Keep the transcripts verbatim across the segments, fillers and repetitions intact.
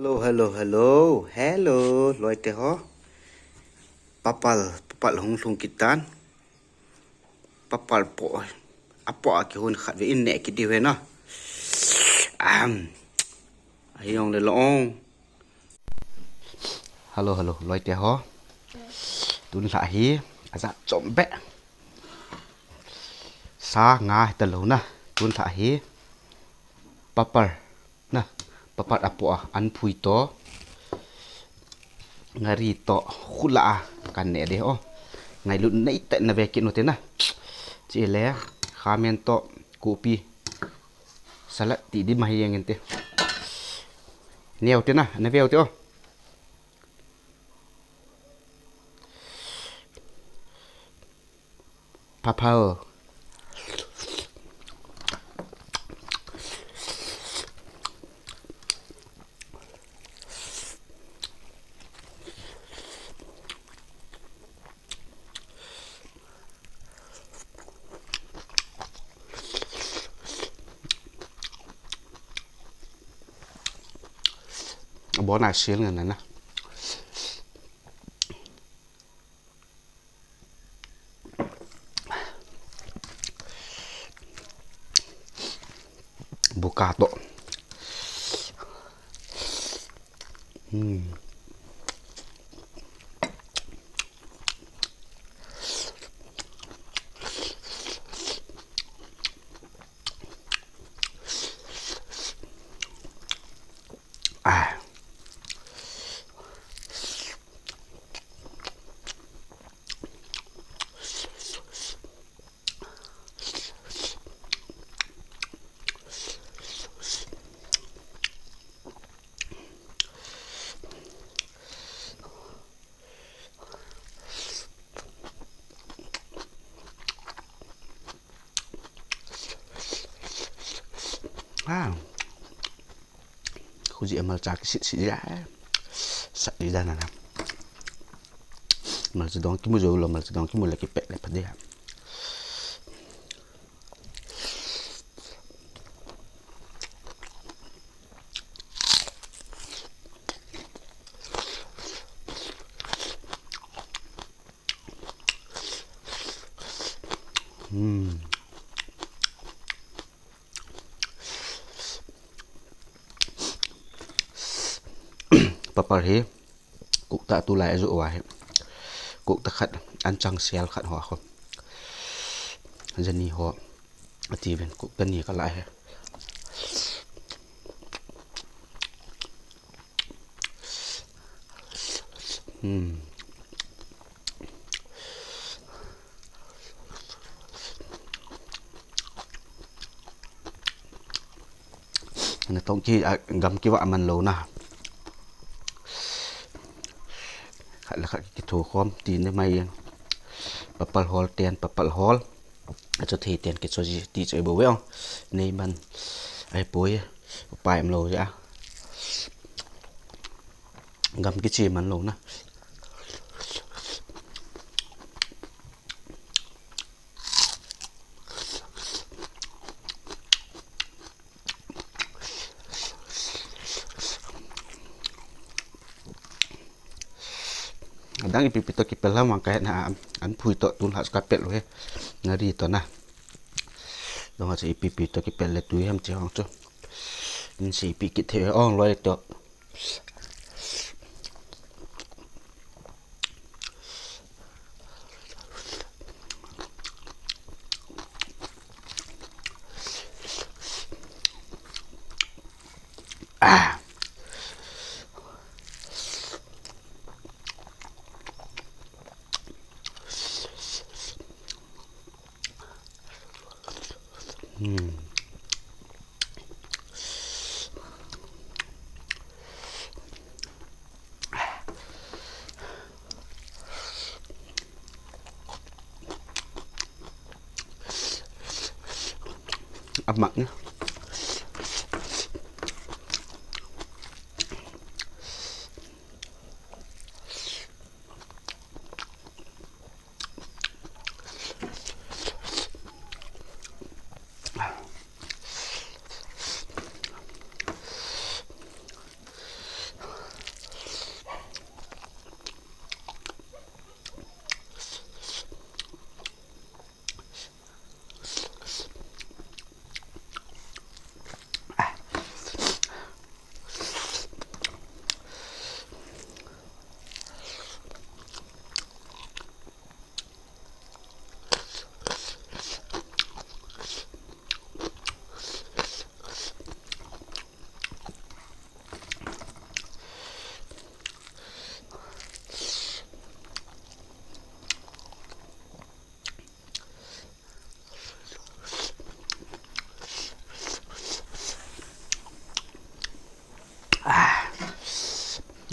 Hello, hello, hello, hello, loite ho. Papal, papal hung lhung kit tan. Papal po, apo a kihon khat ve in ne kit diu ve na. Am, ahi ong le long. Hello, hello, loite ho. Tun lha hi, aja chom be. Sa nga hita lo na. Tun lha hi. Papal na. Papal apo a, an phui to. Ngari to, khula a, kan ne de o. Ngailut nei te na ve kit nu te na. Chile, khamen to, kopi. Salad ti di mahi yang inte. Neo te na, na veo te o. Papal. Bona sil ngan na. Buka to. Hmm. Ah. Ah. Khuji amal cha kisit sit ja. Sat di dan na. Mal cha dong kimu jo lo, mal cha dong kimu le kipet le pha dia. Hmm. Papal hi kukta tulai ajo uva hi. Kukta khat, anchang sel khat ho a kho. Jani ho. Ati ven, kukta ni kala hi. Hmm. Natong ki, ah, gam kiva man lo na. Khat le khat kitho khom ti ne mai. Papal hol ten, papal hol. Achu thei ten kichu ji ti chu ibo ve ong. Nei man. Ai poi. Upai um lo ja. Gam kichi man lo na. Adang ipi pi to kipel ham vang kahe na, an phui to tun ha kapel u he. Ngari to na. Dong ha chu ipi pi to kipel le tui ham chi hong chu. In si ipi kit he ong loi to. Ah. Hmm. Amak na.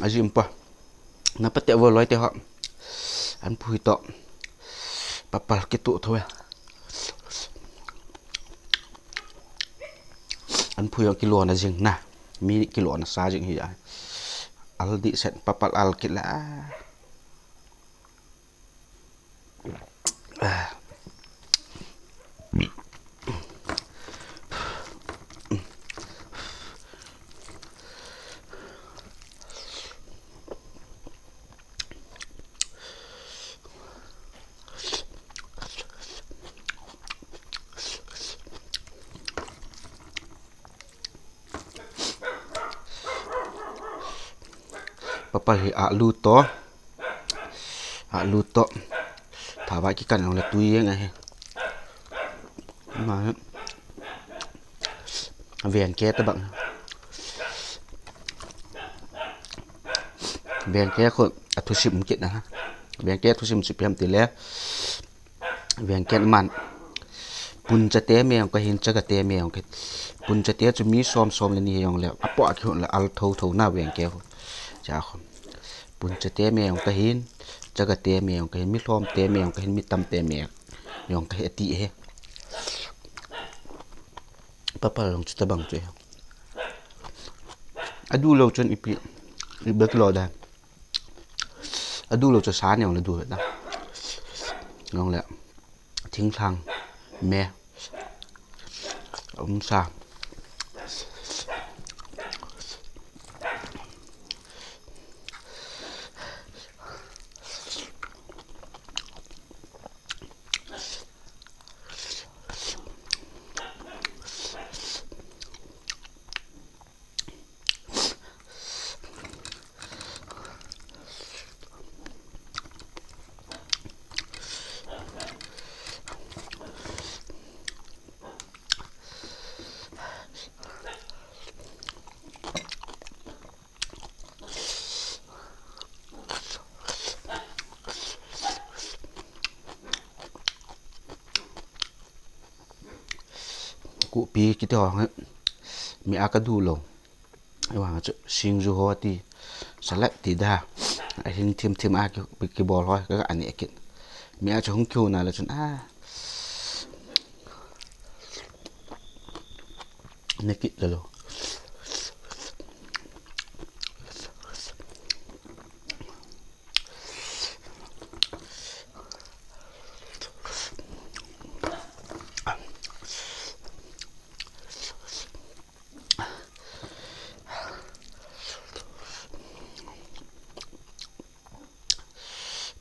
Ajim pa. Na pate vo loi te ho. An phui to. Papal kitu tho ya. An phui kilo na jing na. Mi kilo na sa jing hi ya. Al di set papal al kila. Papal hi alu to. Alu to. Thavai kikan jong le tui jeng ahi. Ma. Vengke tabang. Vengke khu athusim kit na. Vengke athusim chu ipi ham tile. Vengke man. Punchate me jong kahin, chagate me jong kahin. Punchate chu mi som som le ni jong le. Apo a kihon le al tho tho na vengke khu. Cha khu. Punchate me jong kahin, chagate me jong kahin, mi lhomte me jong kahin, mi tamte me jong kahin ati he. Papal jong chu tabang chu he. Adu lou chun ipi, ipi kilo da. Adu lou chu sa ne jong le du he da. Jong le. Thinglhang me um sa. Kupi kiti ho hi mi a kadu lou. Ahivang chu singju ho ti salat ti da. Ahin thim thim a ki, kibol ho ka ani kit. Mi a chu hung kiu na le chun a. Ne kit le lou.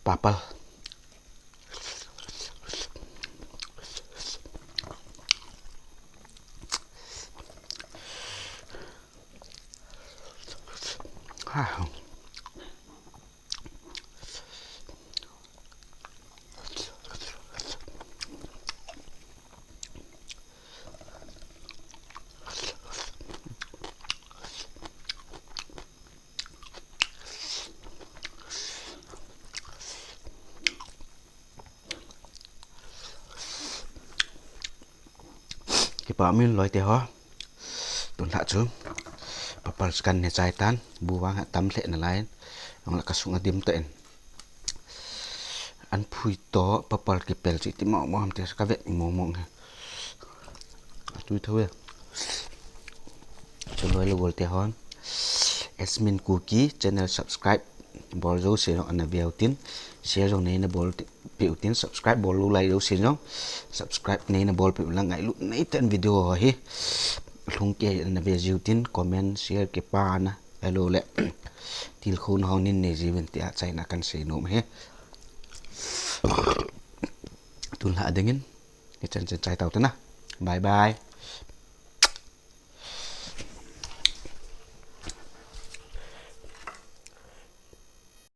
Papal. Kipa min loi te ho. Tun lha chu. Papal kan ne chai tan. Bu vang ha tam lheh na lai. Jong la ka sung a dim ta in. An phui to papal kipel chi ti mo mo ham te ka vet mo mo he. Tui tho e. Chuloi le gol te hon. Asmin Kuki channel subscribe bol jouse jong ana veu tin, share jong neina bol peh u tin, subscribe bol lou lai jouse jong subscribe neina bol peh u lang ngailut nei ten video ho hi. Lhung kei ana ve jiu tin comment share kipa na. Hello le. Tilkhou na hung nei jiuvin tia chaina kan sei nom e. Tun lha dingin. Ni chan chan chai tau te na. Bye bye.